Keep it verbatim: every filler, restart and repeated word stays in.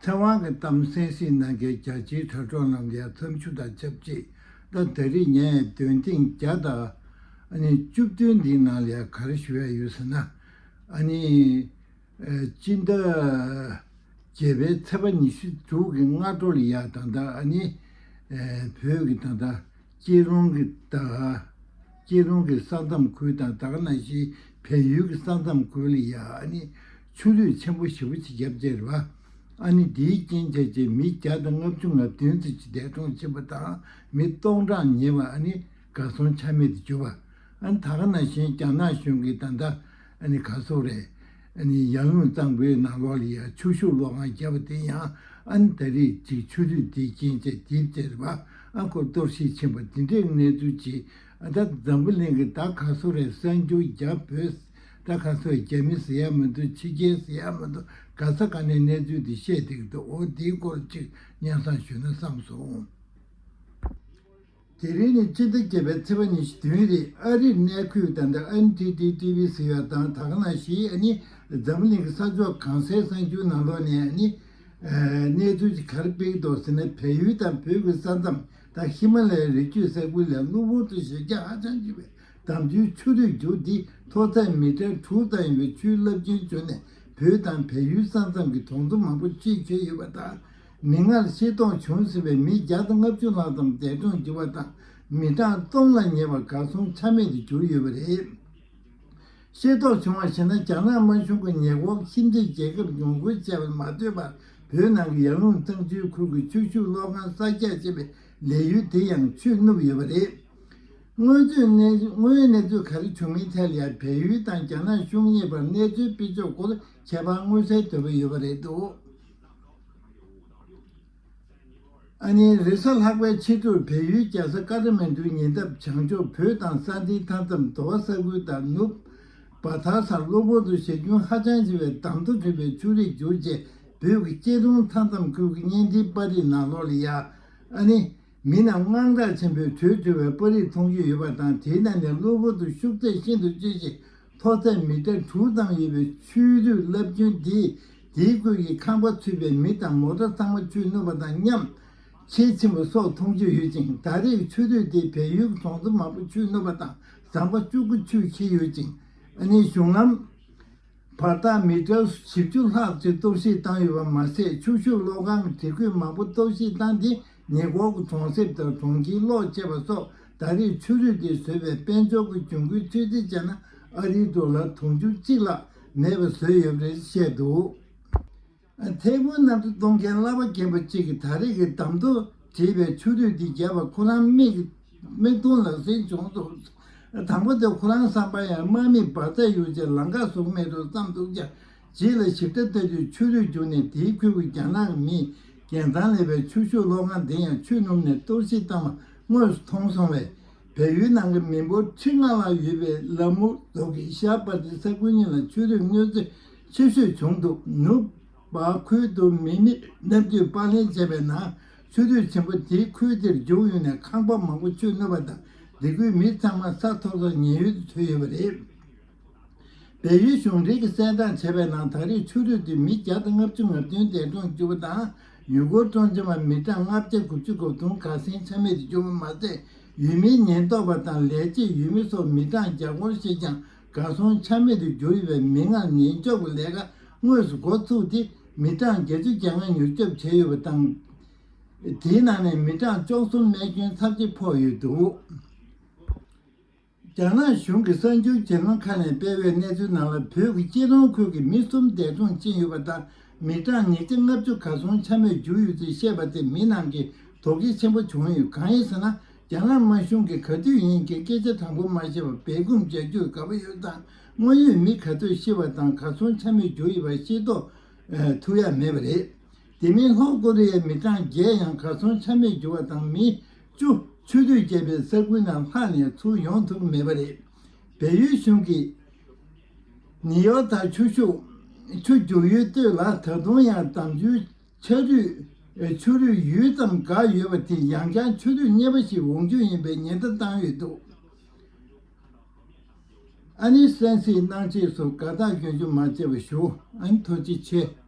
ཚེ་དབང་གི་གཏམ་གསན་གཟིགས་གནང་མཁན་རྒྱ་ཆེའི་དྲ་གྲོགས་རྣམས་ལ་ཡང་འཚམས་ཞུ་དང་ཆབས་ཅིག་ད་ད་རེས་ངས་འདོན་ཐེངས་བརྒྱ་དང་ཨ་ནི་བཅུ་བདུན་འདིའི་ནང་ལ་ཡང་ག་རེ་ཞུ་ཡ་ཡོད་ཟེར་ན། ཨ་ནི་ཨ་སྤྱི་ཟླ་བརྒྱད་པའི་ཚེས་པ་ཉི་ཤུ་དྲུག་གི་སྔ་དྲོ་ལ་ཡ་ད་ལྟ་ཨ་ནི་ཨ་བོད་ཀྱི་ད་ལྟ་སྐྱིད་རོང་གི་ད་སྐྱིད་རོང་གི་ས་མཚམས་ཁུལ་དང་ད་ག་ནང་བཞིན་བལ་ཡུལ་གྱི་ས་མཚམས་ཁུལ་ལ་ཡ་ཨ་ནི་ཆུ་རུད་ཆེན་པོ་ཞེ་པོ་ཅིག་བརྒྱབ་བྱས་རེད་བ། ཨ་ནི་འདིའི་རྐྱེན་བྱས་རྗེས་མི་བརྒྱ་དང་ལྔ་བཅུ་ང་བདུན་ཙམ་ཅིག་འདས་གྲོངས་ཕྱིན་པ་དང་མི་སྟོང་ཕྲག་ཉེ་བ་ཨ་ནི་གར་སོང་ཆ་མེད་དུ་གྱུར་བ། ཨ་ནི་ད་ག་ནང་བཞིན་རྒྱ་ནག་གཞུང་གིས་ད་ལྟ་ཨ་ནི་ག་སོག་རེད། ཨ་ནི་ཡར་ཀླུང་གཙང་པོའི་ནང་ལོགས་ལ་ཡ་ཆུ་ཤུགས་གློག་ཁང་བརྒྱབ་པ་དེ་ཡང་ཨ་ནི་ད་རེས་ཅིག་ཆུ་རུད་དེའི་རྐྱེན་བྱས་རྡིབ་བྱས་རེད་བ། ཨ་ཁོ་གཏོར་བཤིག་ཕྱིན་པ་དེ་འདྲའི་གནས་ཚུལ་ཅིག་ཨ་ད་འཛམ་བུ་གླིང་གི་ད་ག་སོག་རེད། གསར་འགྱུར་རྒྱ་བོད་ད་ག་སོག་རྒྱ་མི་ཟེར་ཡ་མི་འདུག་ཕྱི་རྒྱལ་ཟེར་ཡ་མི་འདུག་ག་ས་ག་ནས་གནས་ཚུལ་དེ་བཤད་བསྡད་ཀྱི་འདུག་འོ་དེའི་སྐོར་ཅིག་སྙན་སེང་ཞུས་ན་བསམ་སོང་། དེ་རིང་ནི་སྤྱི་ཟླ་བརྒྱད་པའི་ཚེས་པ་ཉི་ཤུ་བདུན་རེད། ཨ་རིར་གནས་འཁོད་དང་ད་ལྟ་ཨན་ཊི་ཊི་ཊི་ཝི་ཟེར་བ་དང་ད་ག་ནང་བཞིན་ཨ་ནི་འཛམ་གླིང་གི་ས་ཕྱོགས་གང་སའི་གསར་འགྱུར་ནང་ལོགས་ནས་ཨ་ནི་ཨ་གནས་ཚུལ་ཅིག་ག་རེ་སྤེལ་གྱི་འདུག་ཟེར་ན། བལ་ཡུལ་དང་བོད་ཀྱི་ས་མཚམས་ད་ཧི་མ་ལ་ཡའི་རི་རྒྱུད་ས་ཁུལ་ལ་གློ་བུར་དུ་གཞི་རྒྱ་ཧ་ཅང་ཆེ་བའི་འདམ་རྒྱུད་ཆུ་རུད་རྒྱུག་འདི་མཐོ་ཚད་མི་ཊར་དྲུག་ཙམ་ཡིན་པའི་ཆུའི་རླབས་ཆེན་བྱུང་ནས་བོད་དང་བལ་ཡུལ་ས་མཚམས་ཀྱི་གྲོང་ཚོ་མང་པོ་ཕྱིར་བསྐྱོད་ཡོད་པ་དང་། མིག་སྔར་ཤེས་རྟོགས་བྱུང་ཟིན་པའི་མི་བརྒྱ་དང་ལྔ་བཅུ་ལྷག་ཙམ་འདས་གྲོངས་གྱུར་བ་དང་། མི་གྲངས་སྟོང་ལ་ཉེ་བ་གར་སོང་ཆ་མེད་དུ་གྱུར་ཡོད་པ་རེད། ཤེས་རྟོགས་བྱུང་བར་གཞིགས་ན། རྒྱ་ནག་དམར་གཞུང་གི་ཉེ་འཁོར་ཁྱིམ་མཚེས་རྒྱལ་ཁབ་ངོ་རྒོལ་བྱས་པར་མ་ལྟོས་པར་བོད་ནང་གི་ཡར་ཀླུང་གཙང་ཆུའི་ཁུལ་གྱི་ཆུ་ཤུགས་གློག་ཁང་གསར་རྒྱག་བྱེད་པའི་ལས་ཡུལ་དེ་ཡང་ཆུས་བསྣུབས་ཡོད་པ་རེད། དངོས་ཚུལ་གནས་དངོས་ཡོད་གནས་ཚུལ་ག་རེ་བྱུང་མིན་ཐད་ལ་ཡང་བལ་ཡུལ་དང་རྒྱ་ནག་གཞུང་གཉིས་བར་གནས་ཚུལ་སྤེལ་ཕྱོགས་སྐོར་ཁྱད་པར་མངོན་གསལ་དོད་པོ་ཡོད་པ་རེད་འདུག་ཨ་ནི་རེས་གཟའ་ལྷག་པའི་ཕྱི་དྲོར་བལ་ཡུལ་རྒྱལ་ས་ཀ་ཐ་མན་གྲུའི་ཉེ་འདབས་བྱང་ཕྱོགས་བོད་དང་ས་མཐོའི་མཐའ་མཚམས་དོ་བ་ས་ཁུལ་དང་ནུབ་བ་ཐ་སར་གློ་བུར་དུ་གཞི་ཁྱོན་ཧ་ཅང་ཆེ་བའི་འདམ་རྡོ་གྲུབ་པའི་ཆུ་རུད་རྒྱུག་རྗེས་བོད་ཀྱི་སྐྱིད་གྲོང་མཐའ་མཚམས་ཁུལ་གྱི་གཉན་འཕྲིན་པར་རིས་ནང་ལོགས་ལ་ཡ་ཨ་ནི་མི་རྣམས་དངངས་སྐྲག་ཆེན་པོས་བྲོས་བྲོས་པའི་པར་རིས་མཐོང་རྒྱུ་ཡོད་པ་དང་། དེའི་ནང་ནས་གློ་བུར་དུ་ཤུགས་ཚད་ཤིན་ཏུ་ཆེ་ཞིང་མཐོ་ཚད་མི་ཊར་དྲུག་ཙམ་ཡོད་པའི་ཆུ་རུད་རླབས་ཆེན་དེས་དེའི་ཁུལ་གྱི་ཁང་པ་ཚུད་པའི་མི་དང་མོ་ཊ་ཚང་མ་ཆུས་བསྣུབས་པ་དང་མཉམ། ཆེས་ཆེན་པོ་སོགས་མཐོང་རྒྱུ་ཡོད་ཅིང་། ད་རེས་ཆུ་རུད་དེས་བལ་ཡུལ་གྱི་གྲོང་ཚོ་མང་པོ་ཆུས་བསྣུབས་པ་དང་ཟམ་པ་བཅུ་དགུ་ཆུས་ཁྱེར་ཡོད་ཅིང་། ཨ་ནི་གཞུང་ལམ་བར་ཐག་མི་ཊར་བཞི་བཅུ་ལྷག་ཅིག་གཏོར་བཤིག་བཏང་ཡོད་པ་མ་ཟད། ཆུ་ཤུགས་གློག་ཁང་གི་སྒྲིག་བཀོད་མང་པོ་གཏོར་བཤིག་བཏང་སྟེ། ཉེ་འཁོར་གྱི་གྲོང་གསེབ་དང་གྲོང་ཁྱེར་གློག་ཆད་པ་སོགས། ད་རེས་ཆུ་རུད་དེས་བཟོས་པའི་དཔལ་འབྱོར་གྱི་གྱོང་གུན་ཚོད་རྩིས་བྱས་ན་ཨ་རིའི་ཌོ་ལར་དུང་ཕྱུར་གཅིག་ལྷག་མེད་པ་བཟོས་ཡོད་པ་རེད་བཤད་འདུག་ཐད་འཕུར་གནམ་གྲུ་གཏོང་མཁན་གླ་པ་རྒན་པ་གཅིག་གིས་ད་རེས་ཀྱི་འདམ་རྡོ་བྲིས་པའི་ཆུ་རུད་འདི་བརྒྱབ་པ་ཁོ་རང་མིག་མིག་མཐོང་ལག་ཟིན་བྱུང་སོང་། དང་པོ་དེ་ཁོ་རང་བསམ་པར་ཡང་དམག་མིས་འབར་རྫས་གཡུག་བྱས་ལམ་ཁ་བཟོ་གི་མེད་འགྲོ་བསམ་འདུག་ཀྱང་། རྗེས་ལ་ཞིབ་ཕྲ་ལྟ་དུས་ཆུ་རུད་རྒྱུག་ནས་དེའི་ཁུལ་གྱི་རྒྱ་ནག་གི་མིས་རྒྱལ་ཐང་ལས་པའི་ཆུ་ཤུགས་གློག་ཁང་དེ་ཡང་ཆུས་བསྣུབས་ནས་གཏོར་བཤིག་བཏང་བ་དངོས་སུ་མཐོང་སོང་བས། བལ་ཡུལ་ནང་གི་མི་འབོར་ཁྲི་ལྔ་ལྷག་ཡོད་པའི་ལ་མུ་རྫོང་གི་ཤར་སྤར་ཏི་ས་ཁུལ་གཉིས་ལ་ཆུ་རུད་གནོད་འཚེ་ཆེ་ཤོས་བྱུང་འདུག་ནུབ་བ་ཁུལ་དུ་མི་མེད་གནམ་དུས་པར་ལེན་བྱས་པའི་ནང་། ཆུ་རུད་ཆེན་པོ་དེའི་ཁུལ་དེར་རྒྱུག་ཡོང་ནས་ཁང་པ་མང་པོ་ཆུས་བསྣུབས་པ་དང་། དེ་ཁུལ་མི་ཚང་མ་ས་མཐོ་སར་ཉེན་གཡོལ་དུ་ཚུད་ཡོད་པ་རེད། བལ་ཡུལ་གཞུང་འབྲེལ་གྱིས་གསལ་བསྒྲགས་བྱས་པའི་ནང་། ད་རེས་ཆུ་རུད་དུས་མི་བརྒྱ་དང་ལྔ་བཅུ་ང་བདུན་འདས་གྲོངས་གྱུར་པ་དང་། ཡུལ་སྐོར་སྤྲོ་འཆམ་པ་མི་གྲངས་ལྔ་བརྒྱ་དགུ་བཅུ་གོ་བདུན་གར་སོང་ཆ་མེད་དུ་གྱུར་པ་མ་ཟད། ཡུལ་མིའི་ཉེན་རྟོག་པ་དང་ལས་བྱེད་ཡུལ་མི་སོགས་མི་གྲངས་བརྒྱ་སྐོར་ཞིག་ཀྱང་གར་སོང་ཆ་མེད་དུ་གྱུར་ཡོད་པས། མི་ངལ་ཉེན་འཇོག་གི་ལས་ཀ་དངོས་སུ་འགོ་ཚུགས་ཏེ། མི་གྲངས་བརྒྱད་ཅུ་གྱ་ལྔ་མྱུར་སྐྱོབ་བྱས་ཡོད་པ་དང་། དེའི་ནང་ནས་མི་གྲངས་བཅུ་གསུམ་རྨས་སྐྱོན་ཚབས་ཆེ་ཕོག་ཡོད་འདུག་རྒྱ་ནག་གཞུང་གི་གསར་འགྱུར་བརྒྱུད་ལམ་ཁག་ནས་སྤེལ་བའི་གནས་ཚུལ་ནང་ལ། བོད་ཀྱི་སྐྱིད་གྲོང་ཁུལ་གྱི་མི་གསུམ་འདས་གྲོངས་ཕྱིན་ཡོད་པ་དང་། མི་གྲངས་ཉིས་བརྒྱ་ལྔ་བཅུ་གར་སོང་ཆ་མེད་གྱུར་ཡོད་ཚུལ་བཤད་པ་དེ་མི་རྣམས་ཀྱིས་དོ་སྐྱིད་ཆེན་པོ་བྱུང་ཡོད། གང་ཡིན་ཟེར་ན། རྒྱ་ནག་དམར་གཞུང་གིས་ག་དུས་ཡིན་གྱི་སྐད་ཆ་དྲང་པོ་མ་བཤད་པར་སྦས་སྐུང་བྱ་རྒྱུར་དགའ་པོ་ཡོད་ཙང་། དངོས་ཡོད་མི་ག་ཚོད་ཤི་བ་དང་གར་སོང་ཆ་མེད་གྱུར་ཡོད་པ་ཤེས་རྟོགས་ཐུབ་ཡ་མེད་པ་རེད། དེ་མིན་ལྷོ་ཀོ་རི་ཡའི་མི་གྲངས་བརྒྱད་ཡང་གར་སོང་ཆ་མེད་གྱུར་བ་དང་། མི་བཅུ་ཆུ་རུད་བརྒྱབ་པའི་ས་ཁུལ་ནང་ལྷག་ནས་ཚུར་ཡོང་ཐུབ་མེད་པ་རེད། བལ་ཡུལ་གཞུང་གིས་ནིའུ་ཡོག་ཐང་ཆུ་ཤུགས་ཆུ་རྒྱུག་ཡུལ་སྟོད་ལ་ད་དུང་ཡང་འདམ་ཆུའི་ཆུ་རུད་ཆུ་རུད་ཡུལ་ཙམ་བཀག་ཡོད་པ་དེ་ཡང་བསྐྱར་ཆུ་རུད་གཉེར་པ་ཞིག་འོང་རྒྱུ་ཡིན་པའི་ཉེན་བརྡ་བཏང་ཡོད་འདུག་ཨ་ནི་གསན་གཟིགས་གནང་ཆེད་སུ་དགའ་རྟགས་སྐྱོན་བརྗོད་མ་བྱས་པ་ཞུ། ཨ་ནི་ཐུགས་རྗེ་ཆེ།